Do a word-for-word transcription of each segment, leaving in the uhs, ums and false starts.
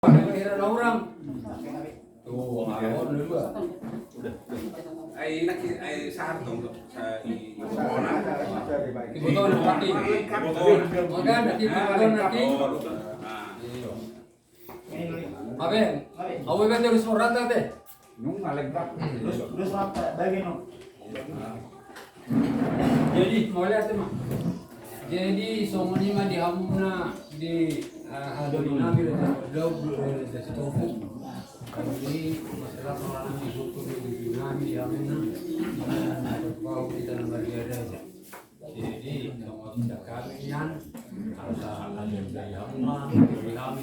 Kira na urang. Tuh, ayo, dua. Ai, nak, ai, sahar dong, tuh. Sa-, i-, i-, Ibotona, nanti. Ibotona. Ibotona, nanti. Oh, lupa. Ah. Iya. Abe, abe, abe, terus orang tadi. Nung ngalek bak. Terus, terus apa? Bagi, no. Jadi, mauliate ma. Jadi, songon i ma di hamuna di, eh, hadapi nami, Raja Sitopu. Kami masalah nami, hukum di nami di hamuna. Bau kita nama dia raja. Jadi, songon i ma di hamuna di hamuna.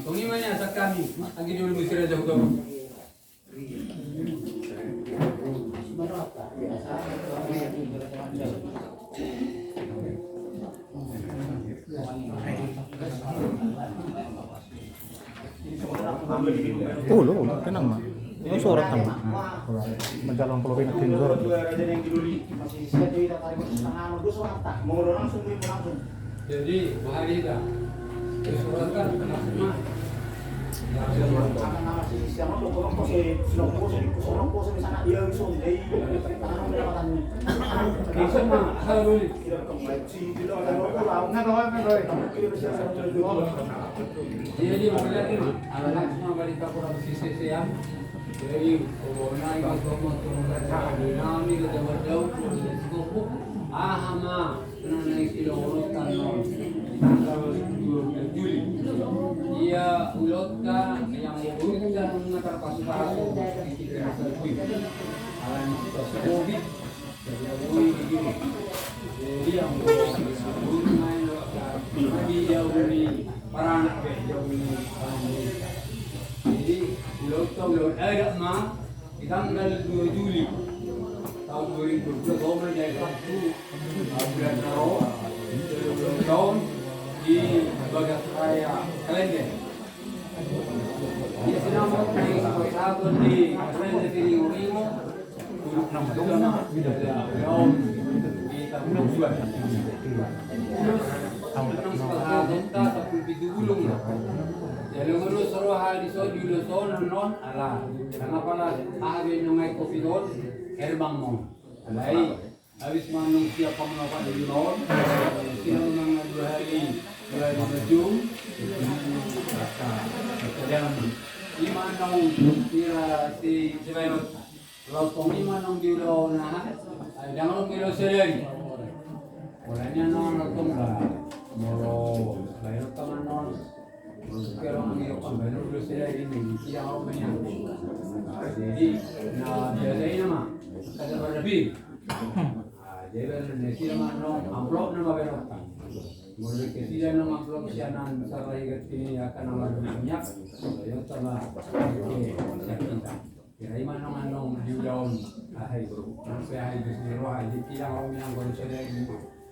Songon i ma di hamuna, anggi dulu mesti raja hukum. Olo, olo, tenang ma. Lo sorat kan? Menjalang kalau ringan tim sorat. Jadi, bahari dah. Terus orang kan kena semua. Jadi, mauliate ma, ala langsung ma barita kurang sise sean. Jadi, pokokna, i ma, pokokna, pokokna, nami, kata berdau, pokokna, pokokna, aha ma. Nang na i sidohononta on tanggal dua belas Juli. Ia ulaonta, ia ulaonta nunga tarpasupasu di tingki na salpu i. Alani situasi Covid, jadi boi di diri. Jadi ia ulaonta, jadi ia ulaonta, jadi ia ulaonta, paranak be, ia ulaonta, paranak be. Jadi ulaonta, ulaon adat ma, di tanggal dua Juli tahun dua ribu dua puluh dua, jadi Sabtu, bulan na ro, tahun di bagas raya kalender. Di sinamot na i, satu di kalender di Uringo, Terus, nang sahat on ta, sahat tu pitu bulung. Jadi, ngolu soro hadi so, di ulos on, non, ala. Karena pala, aha be nunga i Covid on, herbang non. Alai, habis manung siap pamuna pak di ulos on, sinamot nang dua hari, dua hari bajung, raka, raka dalam. Ima nang kira si, si Bayrot. Laos songon i ma nang di ulaon aha, ai ndang ro milo sadari. Mulai ni annon tong ba, molo lain tong annon. Molo suke ro milo pambahen milo sadari ni, tidak ro milo. Jadi na biasa i nama, kada berlebih. Ah, jadi berlebih nama annon, amplop nama berotang. Molo dikasih annon amplop sianan sarai getini akan nama minyak. Ayo sama. Oke, siap kita. Kira i ma nang annon di ulaon, aha i, nang pe aha i, di sini roha i, di kilang romi nang kono sede i.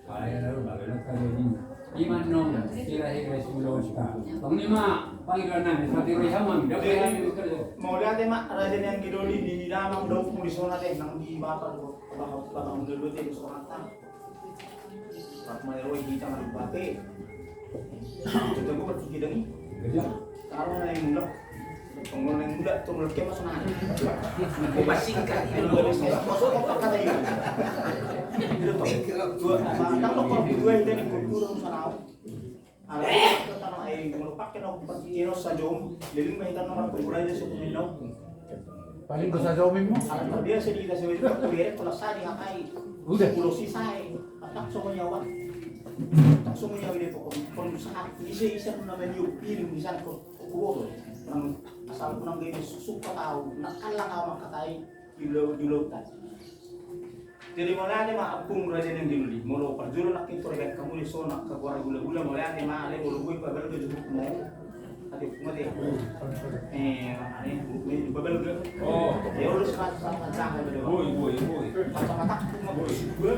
Pala ia lalu bagaimana kali ini. I ma nang kira-kira si ulaonta. Tong ni ma pangidoan nami, pati roi hamam, dapat kami bekerja. Mauliate ma, raja ni anggi doli di damang daupung di sona te, nang di bapa, bapa, bapa, bapa, bapa, bapa, Rap ma ro hita ngadupake. Tetap gua berpikir dong. Iya. Taruh na yang mulak. Tong na yang mulak, tong mulak ke mas na. Masingkat. Masuk apa kata itu? Dua, tang lo kalau dua hita ni kultur sanau. Ala tano ai molo pake na umpat ino sajom, jadi ma hita na marpura aja suku minau. Paling ko sajom i mo. Ala terbiasa di hita sebagai kuliah kelas sadi hakai. Udah. Sepuluh sisa ai. Atak songon i awan. Atak songon i awan i pokokna. Kon sahat ise-ise na maniup piring di sana ko. Kubo. Nang asal ku nang gede susuk ka tau. Nang kalang awan katai. Di ulaon, di ulaonta. Jadi mauliate ma ampung raja ni anggi doli. Molo parjolo nangkin tu raja hamu di sona angka goar gula-gula mauliate ma ale molo boi pabalga juguk mo. Ate mate. Eh, ane boi pabalga. Oh. Ya udah serat serat jaha. Boi, boi, boi. Mata-mata ku ma boi dua.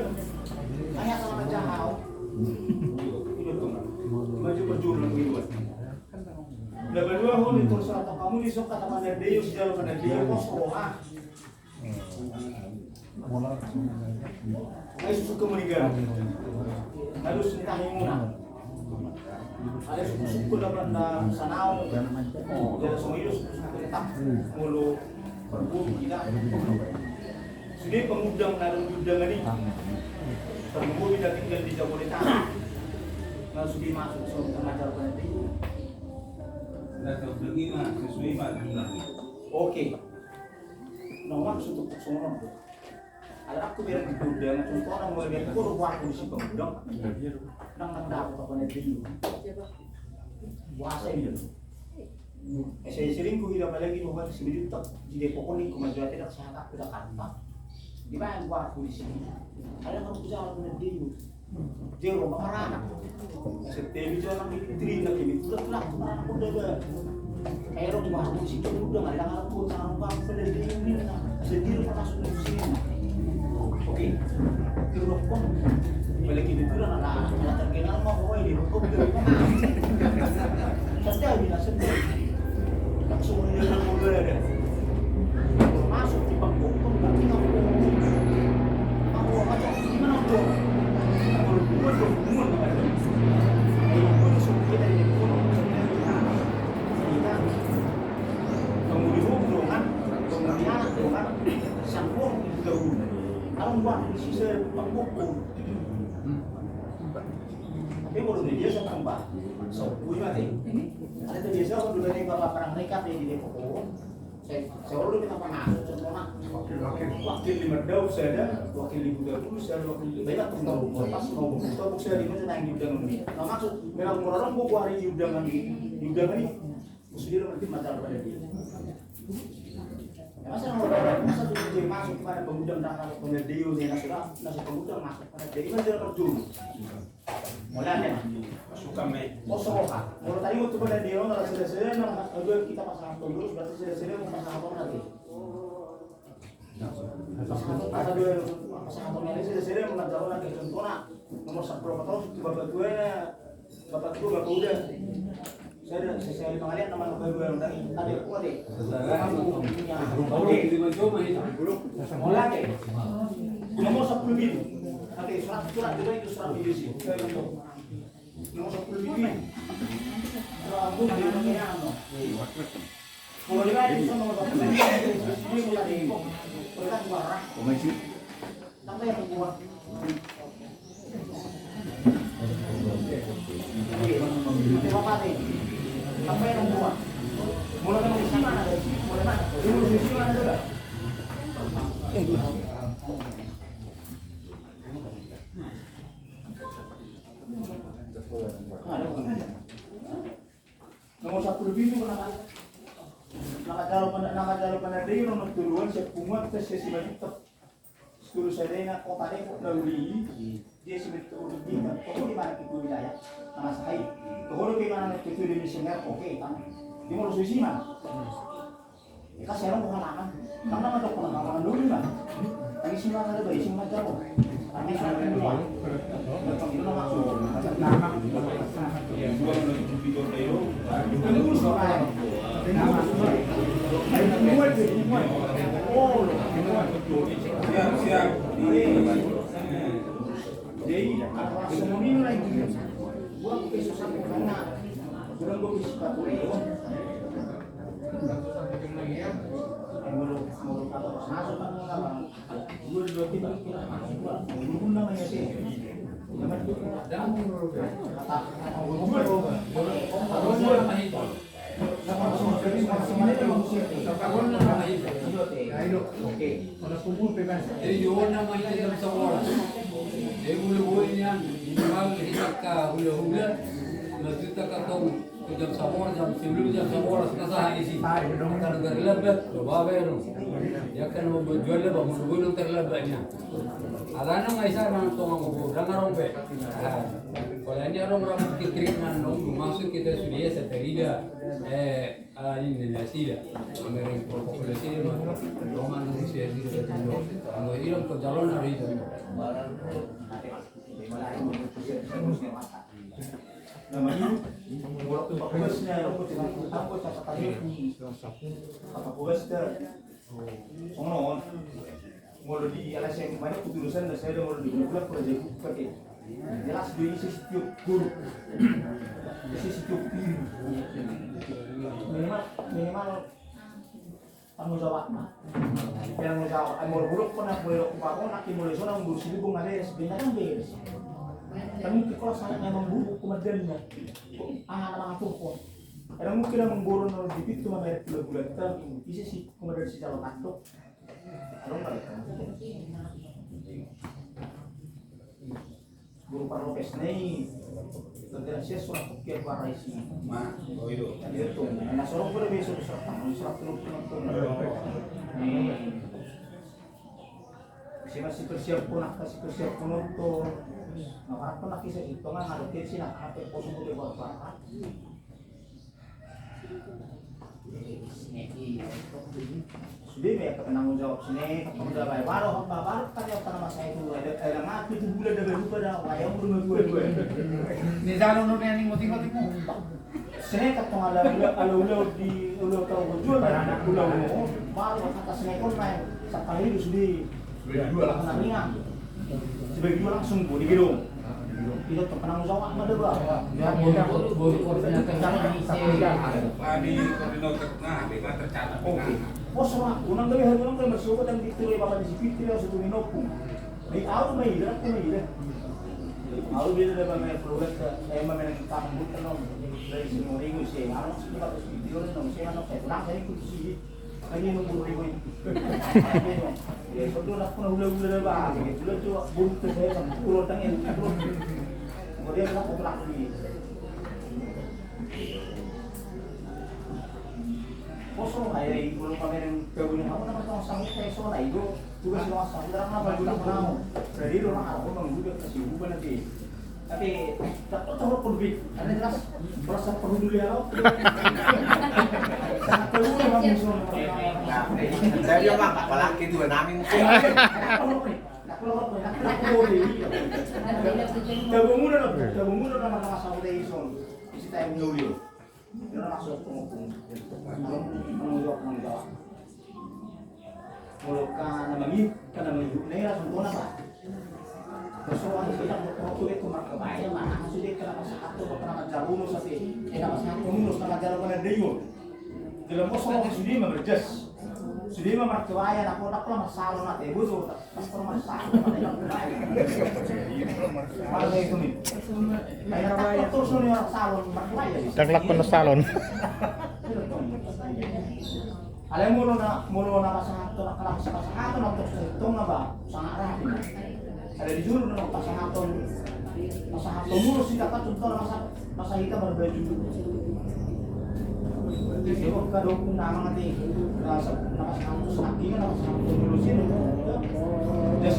Hanya sama jaha. Udah tuh. Maju parjolo nang dua. Na badua hon di torus atau kamu di sok kata mana dia si jalo mana dia kos roha. Ai susu ke meninggal. Harus entah yang mana. Ada suku-suku dapat na sanau. Jadi songon i do suku-suku tetap molo. Sude pangundang na adong di undangan i. Tarlumobi na tinggal di Jabodetabek. Na sude masuk so tengah jalan itu. Oke. Na maksud untuk songon on. Alana anggo bereng di undangan, contohna molo bereng, anggo ro aku disi pangundang. Ndang, ndang dapot au pande i. Boasa i do. Eh, sering, sering huida apalagi do, si Simanjuntak di Depok on, ningku ma jo ate, ndang sahat au pe, ndang sahat au pe. Dibaen au aku disi. Alana anggo hujaha pande i. Jero, ma maranak. Setebi jo nang di trina kini, tulak-tulak tu maranak, udah ba. Aero tu bahu, si Jero udah, nggak ada ngarap pun, sama bang, sudah di ini, nah. Sendiri pernah sudah di sini. Oke. Jero, kok. Balik ini tuh, lah, lah, lah, terkenal mah, oh, ini, kok, udah, kok, nah. Setebi, nah, setebi. Langsung dia udah ada. Masuk di panggung, nggak tinggal. Aku, aku, Gimana, Bro? Kalau gua tuh, gua tuh, kan? Kalau gua tuh, kita ini, gua tuh, kita, kamu di rumah, kan? Kamu di anak, kan? Sang gua, di rumah. Kalau gua, di sisi, panggung. Tapi kalau dia, saya tambah. So, gue mati. Ada tuh biasa, kalau dulu ada yang bapak perang mereka, dia di Depok. Saya, saya udah minta pengaruh, contohnya. Wakil, wakil. Wakil lima daun, saya ada, wakil lima daun, saya ada, wakil lima. Banyak tuh, tahu, pas mau buka, tahu, saya lima, saya nanya di undangan ini. Nah, maksud, memang orang-orang gua hari di undangan ini, di undangan ini, mesti dia nanti masalah pada dia. Ya, masa mau, masa tuh dia masuk pada pengundang, dan kalau pengundang dia, dia masuk, masuk pengundang, masuk pada dia, gimana dia terjun? Mauliate ma. Suka me. Oh, so roha. Molo tadi waktu pada dia, na sada-sada, na, dua kita pasangan tulus, berarti sada-sada mau pasangan apa nanti? Pasangan, pasangan apa nanti? Sada-sada mau ngajar nanti. Contohna, nomor sepuluh, apa tahu, itu bapak tua, bapak tua, bapak uda. Sada, sesuai pangalian, nama bapak uda, nanti ada kuat, ya. Oke. Mauliate. Nomor sepuluh ini. Oke, surat, surat juga itu, surat video sih. Nomor sepuluh ini. Kalau aku, dia punya anu. Kalau dia itu sama bapak. Dia punya di kok. Kalau kan gua rah. Sampai yang gua. Oke. Bapak nih. Sampai yang gua. Mulai dari mana? Dari sini, mulai mana? Dari sini mana dulu? Eh, gua. Nomor sepuluh pitu, na manjalo pande-, na manjalo pandaion on, tolu an sian punguanta, sian Simanjuntak. Tolu sadena kota Depok na uli i, dia Simanjuntak, Simanjuntak. Toho di mana itu wilayah? Mana sahai? Toho di mana itu di misioner? Oke, tang. Dia mau susi mana? Ika serong bukan akan. Karena ada pengalaman dulu, kan? Tadi sih ada bayi sih macam. Tadi sih ada dua. Datang itu nama aku. Siap, siap. Jadi, apa semua ini lagi? Buat kesusahan karena kurang bagus sepatu. Jadi, jolo nama hita jam sabolas. Jadi, molo boi nian, minimal hita angka hulahula, na hita angka tong, jam sabolas, jam sampulu, jam sabolas, na sahat disi. Angka na tarlambat, coba bae dong. Ia kan mau berjual lah, bangun dulu yang terlambatnya. Alana nunga isar nang tong, anggo boru, ndang adong pe. Nah, kalau ini adong rambut kikrik nang dong, masuk kita sudah ya, seterida. Eh, Ah, ini nasida. Anggo protokol nasida ma. Roman nasida, nasida. Anggo i do jaloon ari i. Nama i, molo tu pakuas na, aku tu, aku tu, aku tu, pakuas na. Songon on. Molo di alas yang mana keputusan na sada, molo di bulan, bulan jadi buka ke. Jelas do isi setiap guru. Isi setiap diri. Minimal, minimal tanggung jawabna. Tanggung jawab. Ai molo buruk pun, molo buruk pun, nanti mulai sonang buruk sini bunga beres, benda kan beres. Kan mungkin kalau sangat memang buruk komandannya. Ah, nama aku pun. Kadang mungkin memang buruk nol di pintu, mamerek bulan-bulan kan. Isi si komandan si calon kantor. Guru parlopes na i, tentang sia surat pokok apa isi. Nah, oh, itu. Jadi itu, nah, sorong pada besok surat tangan, surat teluk, surat teluk. Nih. Si masih persiap pun, aku kasih persiap pun untuk. Nah, apa lagi saya itu, nggak ada sih, nah, apa kosong udah buat apa? Sude ma ia penanggung jawab sini, penanggung jawab ai baru, baru tadi apa nama saya itu, ada, ada mati tu bulan, ada lupa dah, wayang belum dua dua. Ni jalo no ni, ngoti-ngoti mo. Sini katong ala ula, ala ula di ula tau jual, ala ula mo, baru kata sini kon main, sakali itu sude. Sebagai dua langsung. Sebagai dua langsung, gua di gedung. Itu tuh penanggung jawab ada, Bang. Tadi koordinator, nah, memang tercatat. Oke. Pos lah, unang dari hari unang dari masuk dan di turi bapak di sipit ya, satu minopung. Di awal mah iya, aku mah iya. Awal dia ada bang, ya, program ke, eh, main kampung kan, Om. Dari sini mau ringu sih, harus kita harus video, Om. Saya mana, saya pulang, saya ikut sih. Lagi nunggu ribu ini. Ya, betul lah, pernah ulah-ulah dah, Bang. Ulah tu buruk tu saya kan, pulau tengah, pulau. Kemudian lah, aku lagi. Kosong, ayo, ibu lu pamerin kebunnya kamu, nama tukang sambut kayak soalnya itu, tugas tukang sambut, orang apa juga kenal. Jadi orang apa, Bang, juga kasih ubah nanti. Tapi tak tahu tahu pun, Bik. Ada jelas perasaan peduli ya, lo. Sangat peduli, Bang, misalnya. Saya bilang, Bang, apalagi dua nami mungkin. Tahu mulu, tahu mulu nama, nama sama Dayson. Isi time dulu. Dia masuk penghubung. Penghubung, penghubung. Molo ka na mangihut, ka na mangihut na ia, contohna, Pak. Persoalan sidak, waktu itu markebaya, mana sudah kena pasahat tu, kena manjalo ulos, tapi, eh, kena pasahat ulos, kena manjalo mana dia. Dalam kosong, sudah ma berjas. Sudah ma markebaya, nak, nak, nak, masalah, nak, eh, butuh, tak, tak, tak, masalah, nak, eh, nak, eh. Mana itu nih? Kayak tak, tak, terus, nih, orang salon, markebaya. Tak lakukan salon. Alai molo na, molo na pasahaton, na pasahaton, na pasahaton, na pasahaton, na ba, sangat rapi. Alai di juru na pasahaton, pasahaton mulu si kakak contoh na masa, masa hita berbaju. Jadi kok kadokun nama nanti, na sa-, na pasahaton, sakingan na pasahaton mulu sini. Jas,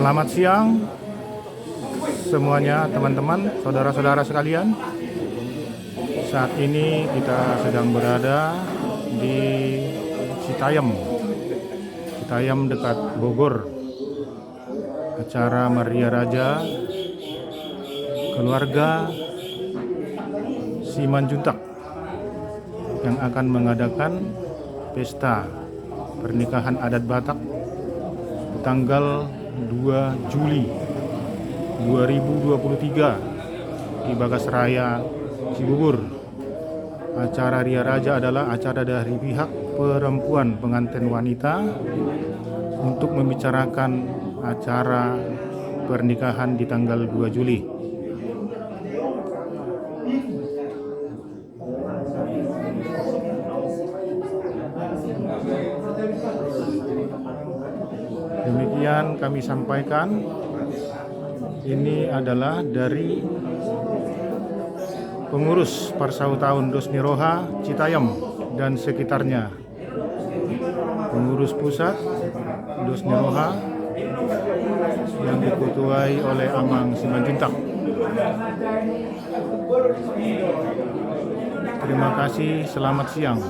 Selamat siang semuanya, teman-teman, saudara-saudara sekalian. Saat ini kita sedang berada di Citayam. Citayam dekat Bogor. Acara Maria Raja, keluarga Simanjuntak yang akan mengadakan pesta pernikahan adat Batak di tanggal dua Juli dua ribu dua puluh tiga di Bagas Raya Cibubur. Acara Ria Raja adalah acara dari pihak perempuan pengantin wanita untuk membicarakan acara pernikahan di tanggal dua Juli. Demikian kami sampaikan. Ini adalah dari pengurus Parsautaon Dos Ni Roha Citayam dan sekitarnya. Pengurus pusat Dos Ni Roha yang diketuai oleh Amang Simanjuntak. Terima kasih, selamat siang.